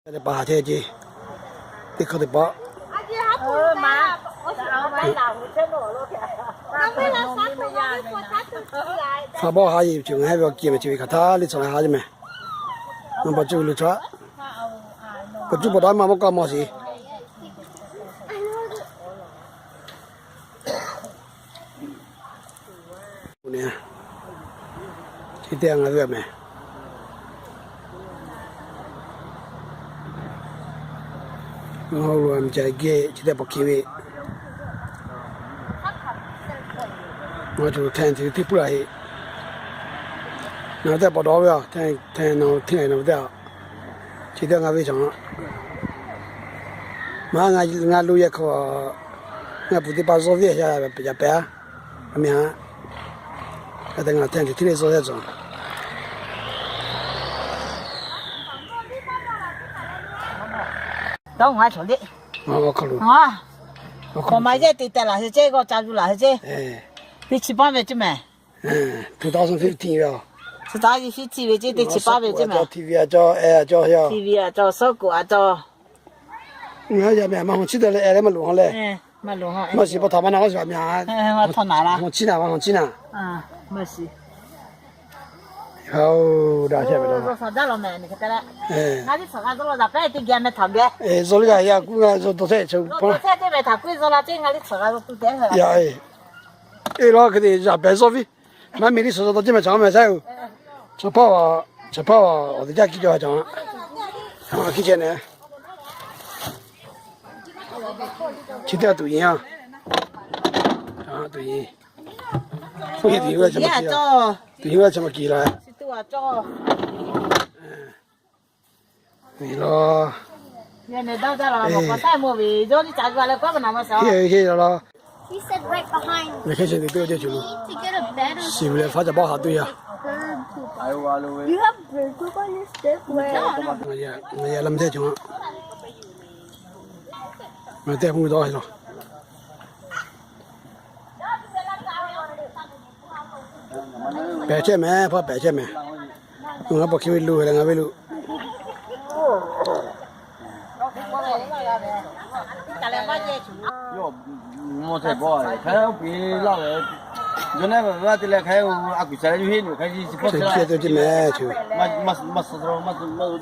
Teˇ pa haˍ chehˇ ce, teˇ hkawˇ teˇ pa. Hpa bawˆ haˉ yeˬ ceuˬ ngaˬ heˆ ve awˬ kiˬ meh ceuˬ ve hk'aˬ htaˇ liˇ tsuhꞈ la haˉ ce meh. Nawˬ pa cuˇ lu htaꞈ, pa cuˇ pa taw maˇ mawˇ k'aˇ maw shiˍ. Chi teˇ g'aˇ ngaˬ ve meh. Ngaˬ lo meh ca geh chi teˇ pawˆ hkiˇ ve. Ngaˬ cawˬ hteˇ hteˇ puiˉ la heˆ. Nawˬ teˇ pawˆ dawˇ ve a, hteˇ hteˇ nawˬ hteˇ ngaˬ nawˬ teˇ a. Chi teˇ g'aˇ ngaˬ ve cawˬ. Maˇ ngaˬ lo yehˬ hk'aw, ngaˬ puˍ teˇ pa zawˇ ve a, yaꞈ pehˍ a. Aˬ miˍ haꞈ, a te ngaˬ hteˇ hteˇ le zawˇ yaˇ cawˬ. Dawˇ ngaˬ cawˬ le. Awˬ hk'aw lo, awˬ hk'aw ma yehˇ te tehꞈ laˬ hui ce, g'aw ca yuˬ laˬ hui ce. Teˇ chi paˉ ve ce meh. Two thousand fifteen ve a. Chi taˍ yeˇ fifteen ve ce, teˇ chi paˉ ve ce meh. TV a cawˬ, e a cawˬ, TV a cawˬ, sawˉ kuꞈ a cawˬ. Ngaˬ yaˇ meh maˇ hawˬ chiˉ te leh, e leh maˇ loꞈ hawˬ leh. Maˇ shiˍ, pa htaꞈ maˇ na k'oˆ shiˍ a meh a. Hawˬ chiˉ naˍ, maˇ hawˬ chiˉ naˍ. Maˇ shiˍ. Haꞈ-oˬ, daꞈ chehˇ ve lawˬ. Zawˇ liˇ g'a yaˇ kuˇ g'a zawˇ dawˬ chehˇ chaw pa. Yaˇ e, e law hk'e te yaꞈ pehˍ zawˇ viˉ. Maˇ miˬ liˇ suhˍ zawˇ dawˬ chehˇ meh, chaw meh saˉ-oˬ. Chaw hpaˇ, chaw hpaˇ awˬ teˇ caˇ kiˇ cawˬ a cawˬ. Hkiˇ chehˇ neh. Chi teˇ g'aˇ tuꞈ yeˬ a. Tuꞈ yeˬ, tuꞈ yeˬ g'a chaw ma kiˬ la. Law, heˆ law. Hk'e te tuˬ ceuˬ lo, shiˍ ve leh faˉ ca bawˆ haˍ tuˬ yaˇ. Ngaˬ yaˇ lam teˇ cawˬ. Ngaˬ teˇ hpu dawˇ law. Pehˬ chehˇ meh, hpaˇ pehˬ chehˇ meh. Ngaˬ pawˆ hkiˇ ve lo leh ngaˬ ve lo.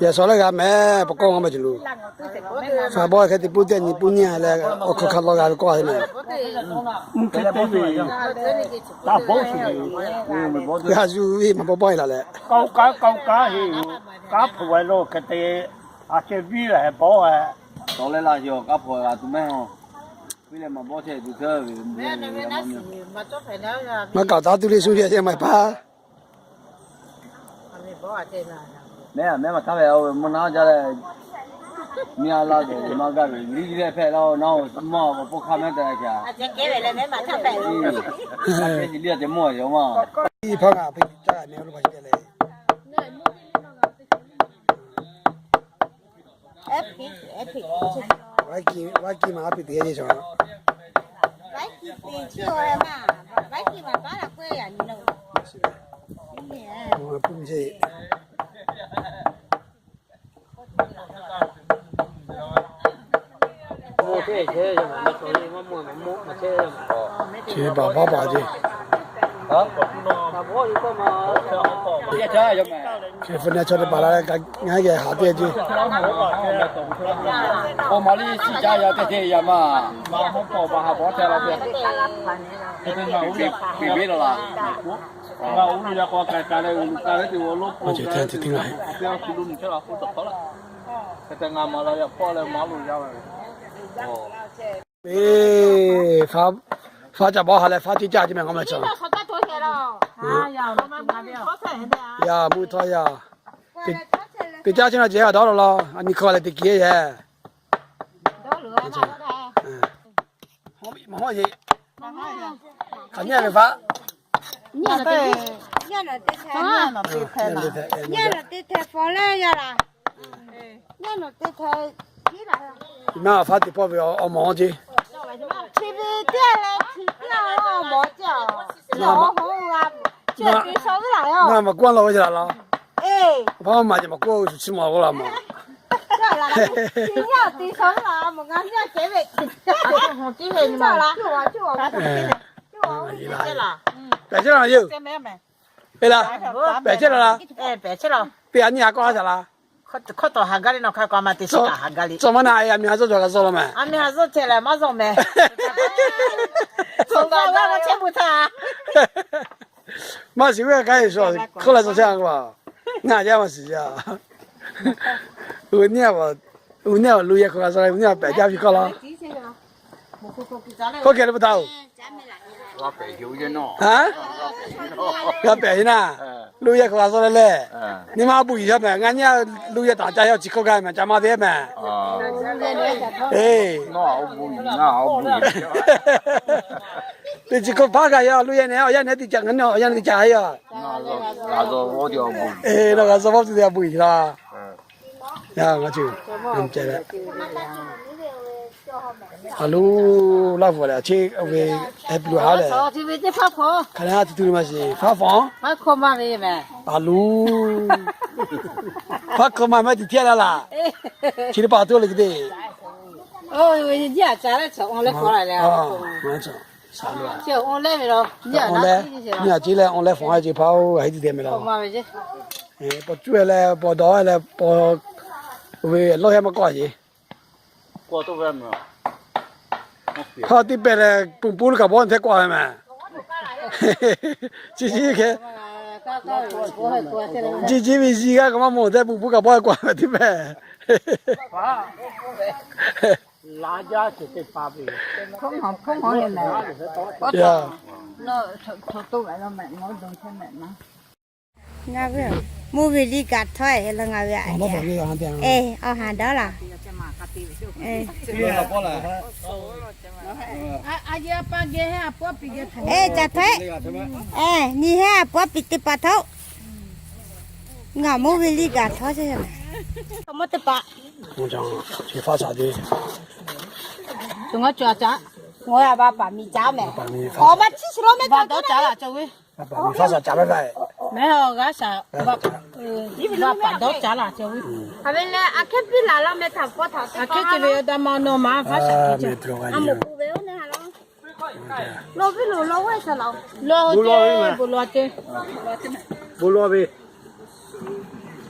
Yaꞈ shaw leh g'a meh, pa kawˇ ngaˇ meh ceuˬ lo. Hk'a bawˆ hk'e te puiˉ teˇ nyi puiˉ nyi leh, awˬ hk'aw hk'a law g'a ve kawˆ a te meh. G'a zuhˆ ve maˇ bawˆ bawˆ e laˬ leh. Maˇ kaꞈ taˇ tuˇ le suˇ ve a ceh maˇ paˇ. Mehˉ a mehˉ maˇ htaˇ ve mvuhˇ naˉ jaˇ leh, nyi a laˇ ve maˇ gaˇ ve liˇ leh hpehꞈ la na, maˇ awˬ pon hk'a mehˉ te a. Liˇ a te mawˇ a yoˬ ma. Iˉ hpaˇ ngaˬ hpeꞈ caˇ g'a meh lo pa chi te leh. Vaˉ kiˇ maˬ a piˇ teꞈ yeˇ cawˬ. Chi baˬ baˉ baˬ ce. California chaw teˇ hpaˍ la leh ngaˬ geh haꞈ te ce. Awˬ ma liˇ chi ca yaˇ teˇ te yaˇ ma. Piˇ piˇ law laˇ. Ngaˬ hui teˇ teˇ ngaˬ Faˉ ca bawˆ ha leh faˉ teˇ caˇ ce meh k'awꞈ meh cawˬ. Yaˇ mvuhˇ htawˇ yaˇ, teˇ caˇ ce na ce a dawˇ law law, a nyi hkawˇ leh teˇ kiˬ yehˬ. Hk'aˬ nyi ve faˉ, nyi teˇ htaiˍ fawˬ leh yaˇ laˬ. Nyi teˇ htaiˍ, na faˉ teˇ pawˆ ve awˬ mawˬ ce. Chi ve teˇ leh chi teˇ awˬ mawˬ ce a. Chi awˬ hawˉ g'a, chi awˬ te shaw ve laˬ yoˬ. Na maˬ k'oˆ laˇ ve ce laˬ laˬ. Eˬ, faˉ maˬ ce maˬ k'oˆ shuˍ chi maˬ k'oˆ laˬ maˬ. Pehˬ chehˇ laˬ yawˇ. Pehˬ chehˇ laˬ laˬ. Teˇ g'aˇ nyiˇ g'aˇ kawˆ haˉ shaˍ laˬ. Tcuh maˇ na, a miˬ ha zuhˆ cawˬ kaꞈ zuhˆ law mehˬ. Maˇ shiˍ ve kaꞈ shuˍ hk'oˆ la suh chehˇ a k'o, ngaˬ yaˇ maˇ shiˍ yaˇ. Uiˍ neˇ a, uiˍ neˇ a, lu yehˬ hk'aw g'a suh leh, uiˍ neˇ a pehˬ jaˇ ve hkawˇ law. Hkawˇ kehˬ le pa taw. G'a pehˬ heˆ naˇ. Lu yehˬ hk'aw g'a suh leh leh, nyi ma a buˬ yiˬ yaˇ mehˬ. Ngaˬ nyi a lu yehˬ taˍ ca yaˇ chi hkawˇ gaˇ mehˬ, ca maˇ te mehˬ. Eˬ, teˇ chi hkawˇ hpaˇ gaˇ yaˇ, lu yehˬ nehˬ awˬ yanˇ nehˬ teˇ caꞈ, ngaˬ nyi awˬ yanˇ teˇ caꞈ yaˇ. Eˬ, nawˬ g'a suh vaˇ tuˬ te a buˬ yiˬ laˇ. Aˬ loˉ laˇ vuˬ lehˬ, chi ve heh pu haˉ lehˬ, hk'aˬ lehˬ a tuˬ tuˬ ve maˇ shiˍ, faˉ fawˬ. Aˬ loˉ, faˉ hkawˇ maˇ maˇ tiꞈ htiˇ a laˇ laˬ. Chi teˇ hpaˍ tuˬ le chi teˇ. Nyi a ciˉ leh awˬ leh fawˬ a ce hpaˇ oˇ g'a heˆ teˇ te mehˬ laˇ. Paw cuˇ leh paw dawˬ leh paw ve lawˇ heh maˇ kawˆ a ce. Hk'aw teˇ pehˍ leh, pon pon kaꞈ bawˇ hteˇ kawˆ ve mehˬ. Chi ciˉ hk'e, chi ciˉ ve zi g'aˇ kaꞈ maˇ mawˬ tehꞈ pon pon kaꞈ bawˇ kawˆ ve teˇ pehˍ. Ngaˬ ve mvuhˇ ve liˇ kaꞈ htawˇ e la ngaˬ ve a. Eˬ, awˬ haˍ dawˇ laˬ. Eˬ, ca htawˇ e. Eˬ, nyi heˉ a pawˇ piˍ teˇ hpaˍ htawˇ. Ngaˬ mvuhˇ ve liˇ kaꞈ htawˇ e. Mvuhˇ teˇ hpaˍ. Ngaˬ a ba paˍ miˬ caˉ mehˬ. Awˬ ma chi shu lo mehˬ, dawˇ caˉ laˬ cawˬ ve. Mehˬ, awˬ g'aˇ shaˍ, a ve leh a hkehˉ piˇ laˬ laˇ mehˬ, htaꞈ kawˆ htaꞈ hkehˉ ce ve awˬ da ma nawˬ ma vaˇ shaˍ tiꞈ ce. Nawˬ viˉ loˬ law ve shaˍ laˬ. Law ce, bon law ce, bon law ve.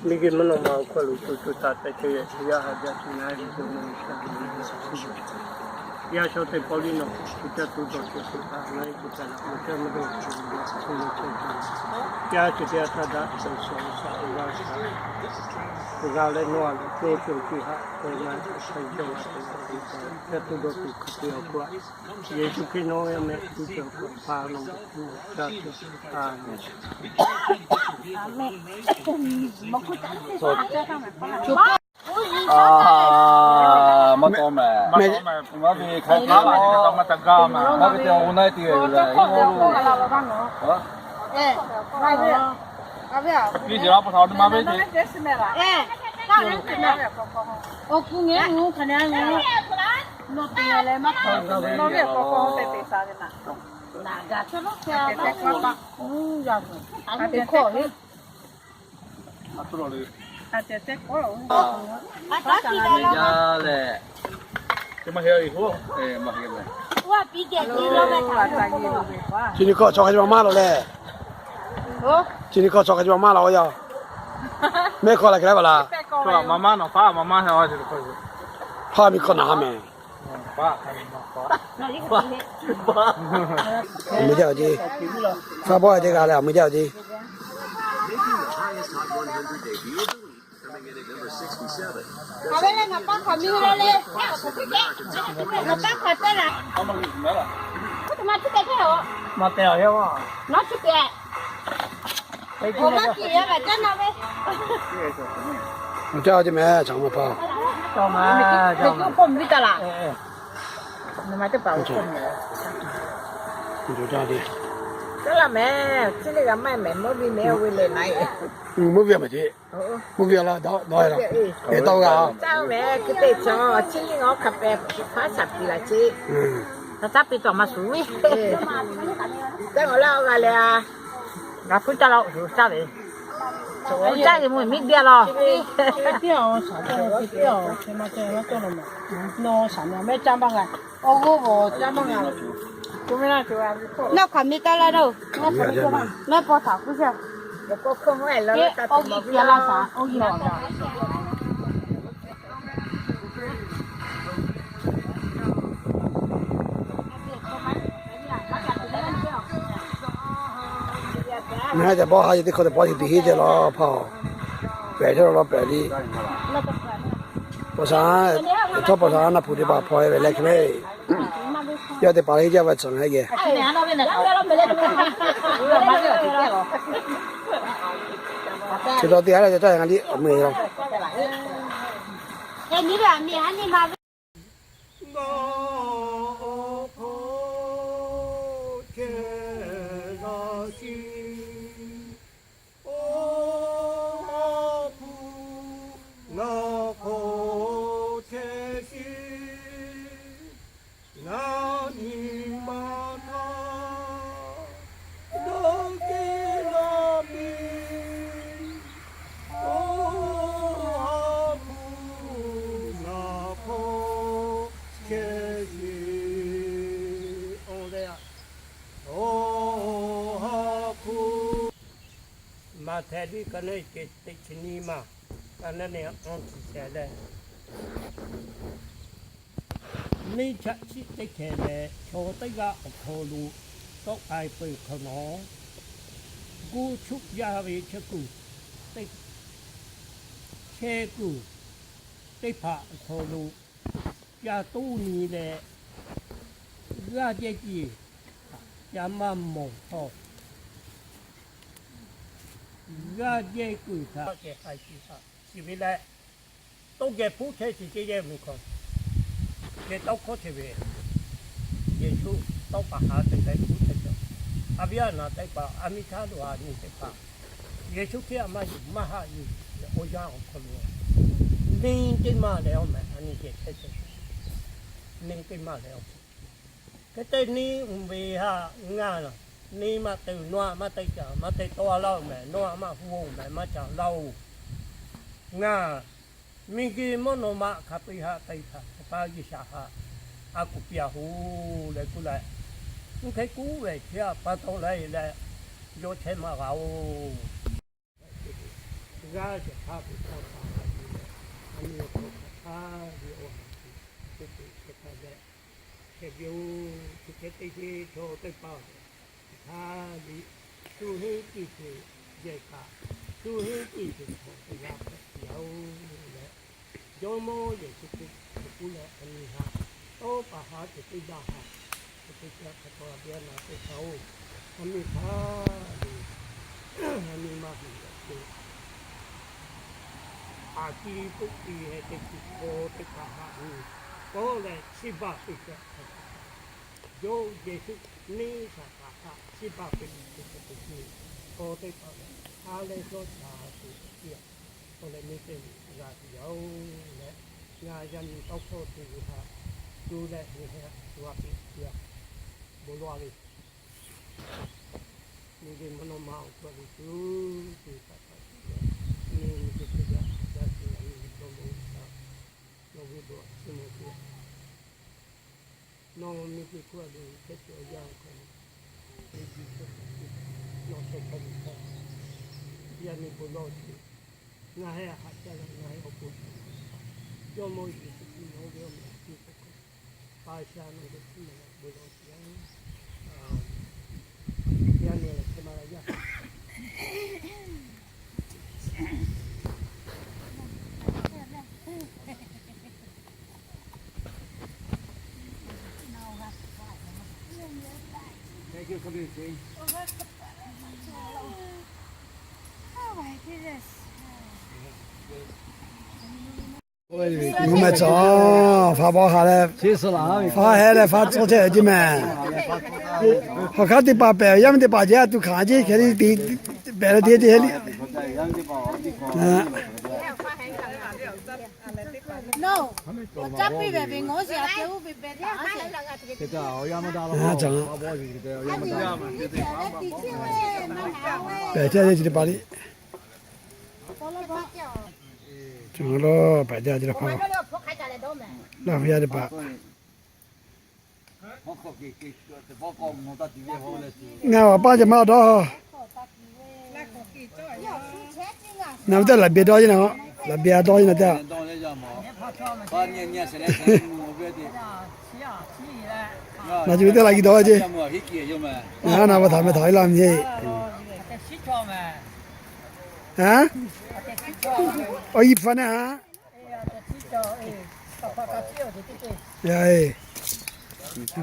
Miˬ guiˬ mvuhˇ naw ma awˬ hk'aw lo co co taiˍ taiˍ chehˇ ve Hkriꞈ yaˇ ha jaˇ tuˬ na, yaˇ shaw teˇ pawˆ liˇ nawˬ Hkriꞈ yaˇ tuˬ dawˬ tuˬ htaꞈ na e tuˬ htaꞈ na mvuhˇ chehˇ mvuhˇ dawˇ tuˬ ve yaˇ hk'aw lo chehˇ tuˬ, yaˇ chi teˇ g'aˇ htaˇ daꞈ shawˍ shaˍ uiˍ g'a shaˍ, uiˍ g'a leh nawˬ a leh teˇ ceuˬ teˇ haꞈ k'awꞈ na e hk'a jawˇ g'a te ve yaˇ tuˬ dawˇ tuˬ hk'aˬ te awˬ hk'aw a, Yeˍsuˆ Hkriꞈ nawˬ ve mehˆ tuˬ cawˬ hk'aw hpa nawˬ tuˬ ca tuˬ a Maˇ taw mehˬ. Maˇ ve hk'a maˇ ve te awˬ na te lehˬ, piˇ te la pa taw maˇ ve te. Awˬ kuˬ ngeh, ngaˬ hui hk'aˬ nehˬ ngaˬ hui nawˬ te leh maˇ hk'aˬ ve, nawˬ ve awˬ hk'aw hk'aw te te sa ve naˬ. Naˬ gaˬ chehˇ lo, te hkawˇ ve. Chi nyi hkawˇ chaw hk'a ci ma maˇ laˬ leh. Chi nyi hkawˇ chaw hk'a ci ma maˇ laˬ oˇ yaˇ. Mehˆ hkawˇ laˬ hk'e laˇ baˬ laˬ. Hpaˇ miˬ hkawˇ naˬ ha mehˬ. Awˬ mui jaˇ awˬ ce. Faˉ bawˆ a ce g'a leh awˬ mui jaˇ awˬ ce. Awˬ ve leh ngaˬ paˇ hk'aˬ mi le le, ngaˬ paˇ hk'aˬ teˇ la. K'oˆ te maˇ cuˇ keh teˇ oˬ. Maˇ te a yoˬ. Nawˬ cuˇ keh. Awˬ maˇ kiˬ yaˇ kaꞈ caˉ na ve. Awˬ caˇ ce mehˬ, chaw maˇ hpaˇ. Caˇ mehˬ, caˇ mehˬ. K'oˆ mvuh taˇ laˬ. Nawˬ ma teˇ hpaˍ k'oˆ mvuh. Caˇ laˬ mehˬ, chi le g'a maˇ mehˬ, mvuhˇ ve mehˬ, oˇ ve lehˬ na e. Mvuhˇ ve a maˬ ce. Mvuhˇ ve a laˇ dawˇ dawˇ e laˇ. Te tawˇ g'a. Caˇ mehˬ, hk'e te chaw chi le ngaˬ hk'a pehꞈ hpaˉ shaˍ piˍ laˬ ce. Hk'aˬ taˇ piˇ tawꞈ maˇ shuˍ ve. Caˇ ngaˬ laˇ oˇ g'a leh a. G'a hpuiˇ caˇ laˇ oˬ, caˇ ve. Caˇ g'e mvuh miˉ biˇ a law. Nawˬ hk'aˬ mi taˇ laˇ na-oˬ, mehˆ paw htaꞈ k'oˆ shaˍ. Ngaˬ hui ca bawˇ ha yehˬ teˇ hkawˇ teˇ pawˆ chi tiꞈ henˇ ceh law hpaˇ-oˬ, pehˬ chehˇ law law pehˬ liˇ. Paw sha, htawˇ paw sha naˆ puˍ teˇ hpaˍ hpaw e ve leh hk'e le, yaˇ teˇ hpaˍ henˇ jaˇ ve tcuhˬ ngaˬ hui geh. Chi taw teˇ ha leh ca caˇ ngaˬ liˇ awˬ meh yoˬ. Ngaˬ awˬ hk'aw chehˇ la shiˍ, awˬ ha hpu ngaˬ hk'aw chehˇ shiˍ. Ngaˬ nyi ma htaˇ dawˇ keˇ la piˇ, awˬ ha hpu ngaˬ hk'aw chehˇ shiˍ. Awˬ ha hpu Maꞈhtehˍ liꞈ ka naˉ ceh teˇ chi nyiˇ maˬ, ka naˉ neˇ awˇ chi shehˍ leh, neˇ chaꞈ chiˆ teˇ hkeh leh chaw teˇ g'aˇ awˬ hk'aw lo tawˆ k'ai peuˬ hk'awꞈ nawˉ, gu chuˆ yaˇ ve chehˇ kuiˬ teˇ, chehˇ kuiˬ teˇ hpaˍ awˬ hk'aw lo ca toˉ nyi leh, g'aˇ jehˇ ceuˬ htaꞈ ca maˇ mawˬ htawˇ, g'aˇ jehˇ kuiˬ htaꞈ kehˬ k'ai chi htaꞈ shiˍ ve leh, tawˇ geh hpuˉ chehˇ chi teˇ yehˇ mvuhˇ hkawˇ, geh tawˇ hkawˇ chehˇ ve, Yeˍsuˆ tawˇ paˍ haˍ teˇ hkeh hpuˉ chehˇ cawˬ. A viˉ a naˍ teˇ hpaˍ, a miˇ htaˇ lo a nyi teˇ hpaˍ, Yeˍsuˆ Hkriꞈ a maˇ yuˬ maˇ haˆ yuˬ ve awˬ yanˇ awˬ hk'aw lo, neˇ teˇ maˇ leh awˬ mehˍ a nyi geh chehˇ cawˬ. Neˇ teˇ maˇ leh awˬ hk'e te neˇ uˍ ve haꞈ ngaˬ, neˇ maˇ te nawˇ aꞈ maˇ te caˍ maˇ te tawˇ a laˇ oˬ mehˍ, nawˇ aꞈ maˇ hu oˬ mehˍ maˇ caˍ laˇ oˬ. Ngaˬ miˬguiˬ mvuhˇ naw ma hk'a peu-eˬ haꞈ te htaꞈ hk'a taˇ G'uiˬsha haꞈ a kuˬ piˇ a hoˬ leh k'oˆ leh, oˇ hk'e k'oˆ ve chi htaꞈ pa taw leh leh, yawˇ chehˇ maˇ g'a oˬ. G'aˇ cawˬ hpaˇ ve htaˇ hpaˇ hk'a te leh, a nyi awˬ hk'aw hk'aˬ htaˇ ve awˬ ha hpu teˇ ceuˬ hk'e hk'a leh, hk'e ve yoˬ. Chi hk'e te sheˍ chaw teˇ hpaˍ hk'aˬ htaˇ ve, shu henˇ ceuˬ ceuˬ yehˬ kaꞈ, shu henˇ ceuˬ ceuˬ hk'awꞈ teˇ g'aˇ hpehꞈ yaˇ oˬ leh, Jawˇmawˇ Yeˍsuˆ Hkriꞈ hk'e k'oˆ leh a nyi haꞈ, tawˇ paˍ haˍ ceuˬ teˇ g'aˇ haꞈ, hk'e te ca hk'e taw a biˇ a na teˇ hpaˍ oˬ, a miˇ hpaˇ ve a nyi ma hui leh ce, a ciˉ puˆ piˇ heh teˇ ciˉ hk'aw teˇ hpaˍ haꞈ nyi kawˆ leh chiˇ baˬ teˇ ca hk'e, Jawˇ Yeˍsuˆ neˇ saˍ hpaˍ htaꞈ chiˇ baˬ peꞈ teˇ ca teˇ ciˉ hk'aw teˇ hpaˍ leh, ha leh shawˉ shaˍ tuˬ teˇ ciˉ a, k'oˆ leh neˇ teˇ g'aˇ tuˬ yaˇ oˬ leh, ngaˬ yaˇ nyi tawˇ hkawˇ te ve htaꞈ cuˇ leh nyi heh a tuˬ a peꞈ teˇ a, bon lawˬ a ve Miˬguiˬ mvuhˇ naw ma awˬ hk'aw lo tuˬ te taˍ taˍ tuˬ leh, nyi nyi teˇ hk'e yaˇ yaˇ te a nyi ve dawˇ law htaꞈ, nawˬ ve dawˇ chi mvuh te a. Nawˬ miˬguiˬ hk'oˆ a lo chehˇ cawˬ yaˇ awˬ hk'aw lo, miˬguiˬ hk'oˆ a lo nawˬ chehˇ hk'a ve htaꞈ, yaˇ nyi bon lawˬ tuˬ, ngaˬ hui a haꞈ ca leh ngaˬ hui awˬ pon htaꞈ, Jawˇmawˇ Yeˍsuˆ Hkriꞈ nawˬ ve awˬ meh a ciˉ k'oˆ hk'e, pa sha nawˬ ve hkuˇ maˬ bon lawˬ tuˬ yaˇ, yaˇ nyi leh hk'e maˇ g'a yaˇ. Mvuhˇ meh tcuh, faˉ bawˇ ha leh, faˉ heh leh faˉ tcuh chehˇ ve ceˇ mehˍ. Hk'aˬ hk'aˇ teˇ hpaˍ pehꞈ, yaˇ miˇ teˇ hpaˍ ceh a tuˬ hk'aˬ ceˇ hk'e le te, pehꞈ leh te te heh le. Pehꞈ chehˇ ve chi teˇ hpaˍ le. Cawˬ lo pehꞈ jaˇ ce la hpaˇ, Laˇ hu yaˇ teˇ hpaˍ. Ngaˬ awˬ paˇ ca maˇ dawˇ. Naˬ ve teˇ laꞈ beh dawˇ ce na, laꞈ beh a dawˇ ce na teˇ. Naˬ ce ve teˇ laꞈ geh dawˇ ce. Ngaˬ na pa htaꞈ meh htaꞈ e laˇ mi ce. Awˬ yiˇ hpu naˆ ha. Yaˇ e, a,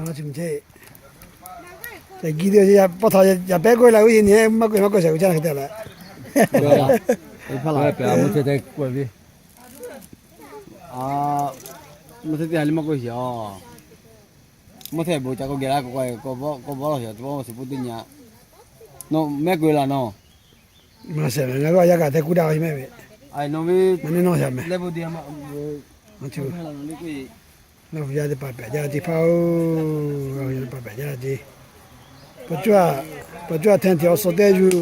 geh te pa htaꞈ yaꞈ pehˉ k'oˆ e la ve, yaꞈ nyi maˇ k'oˆ maˇ k'oˆ shehˍ ve caˇ na hk'e te leh. Mvuhˇ hte teˇ ha le maˇ k'oˆ shiˍ a. Mvuhˇ hte bon ca k'oˆ geh la k'o, k'awꞈ bawˉ laˇ shiˍ, tawˇ shiˍ puˇ teˇ nyi. Nawˬ mehˆ k'oˆ e la nawˬ. Maˇ shehˍ ve, ngaˬ hui a yaˇ kaꞈ hteˇ kuˇ daꞈ ve mehˆ ve. Maˇ neˇ nawˇ shaˍ mehˍ. Laˇ hu yaˇ teˇ hpaˍ pehꞈ jaˇ ce hpaˇ-oˬ, Laˇ hu yaˇ teˇ hpaˍ pehꞈ jaˇ ce. Paˍ cuˇ a, paˍ cuˇ a hteˇ hteˇ awˬ suhˍ teˇ yuˬ,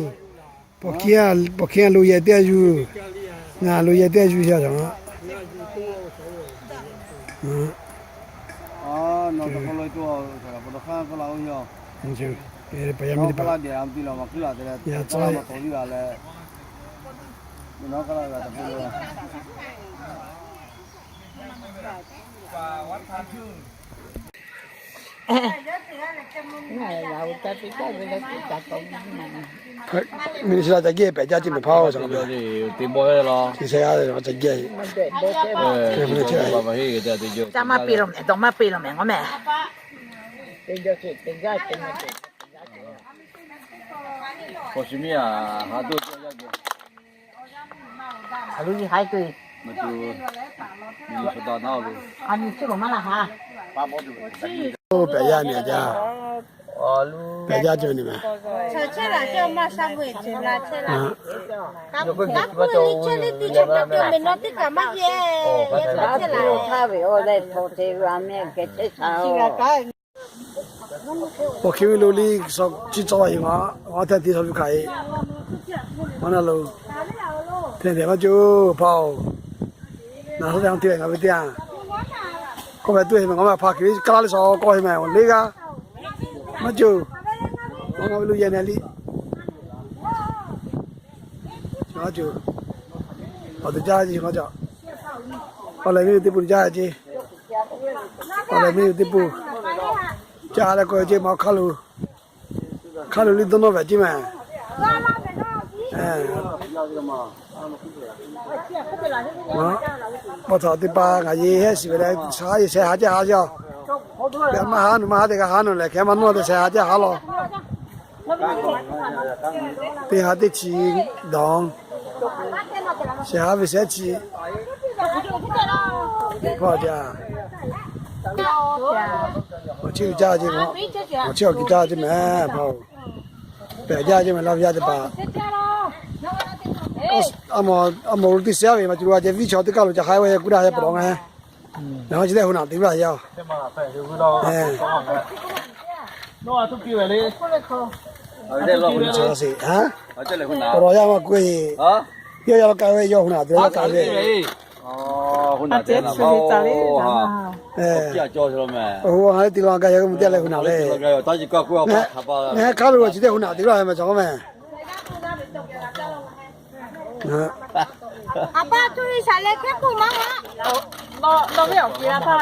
paˍ hkiˉ a lo yehˬ teˇ yuˬ, ngaˬ lo yehˬ teˇ yuˬ yaˇ shaˍ a. Miˬ shiˍ la ca geh pehꞈ jaˇ ce mehˍ hpaˇ-oˬ, ca geh, ca geh, ca maˇ piˇ lo mehˍ, dawˇ maˇ piˇ lo mehˍ ngaw mehˍ. Oˇ pehꞈ yaˇ miˬ a jaˇ, pehꞈ jaˇ ce ve ni mehˍ. Paˍ hkiˉ ve lo liˇ suh chi tcuh a yoˬ ma, awˬ hteˇ tiˉ suh ve hkaꞈ e. Awˬ na lo, hteˇ dehꞈ maˇ cawˬ hpaˇ-oˬ. Naˬ suh te a te leh ngaˬ ve teˇ yanˇ, kawˇ hpehꞈ tuˬ heˆ mehˍ, ngaˬ maˇ hpaˇ hkiˬ ve kaˇ laˇ liˇ suh kawˇ heˆ mehˍ, awˬ liˇ g'aˇ maˇ cawˬ. Ngaˬ ve lo yehˬ nehˬ liˇ maˇ cawˬ. Awˬ te jaˇ ce, awˬ lehˬ miˇ teˇ pun jaˇ ce. Awˬ lehˬ miˇ teˇ pun jaˇ leh k'oˆ ce ma, hk'a lo, hk'a lo liˇ dawˇ nawˇ ve ce mehˍ. Paˍ htaꞈ teˇ pa ngaˬ yehˬ heˆ shiˍ ve leh, shaˍ haˉ yehˬ shehˍ haˉ jaˇ haˉ yaˇ. Maˇ haˉ nawˬ maˇ haˉ teˇ g'aˇ haˉ nawˬ lehˬ, hk'e maˇ nawˇ te shehˍ haˉ jaˇ haˉ law. Teˇ ha teˇ chi dawˬ, shehˍ haˉ ve shehˍ chi, teˇ hpaˍ jaˇ. Awˬ chi uiˍ jaˇ ce, awˬ chi awˬ kiˬ jaˇ ce mehˍ hpaˇ-oˬ. Pehꞈ jaˇ ce mehˍ, Laˇ hu yaˇ teˇ hpaˍ. A mawˬ lo teˇ shehˍ ve ma cu lo a ceh viˉ chaw teˇ kaˇ lo ca haiˉ ve kuˇ daꞈ yaˇ pa taw ngaˬ. Ngaˬ hui chi teˇ hu naꞈ te laˇ yaˇ. Awˬ lawn yaˇ maˇ k'oˆ e. Yawˇ yaˇ law k'ai ve, yawˇ hu naꞈ te laˇ yaˇ k'ai ve. Ngaˬ hui te law k'ai yaˇ mvuh teˇ leh hu naꞈ le. Ngaˬ hk'aˉ lo chi teˇ hu naꞈ te laˇ mehˍ cawˬ mehˍ. A pa tu iˉ shaˍ leh hkehˉ k'oˆ maˇ g'a. Nawˬ ve awˬ kiˬ a pa.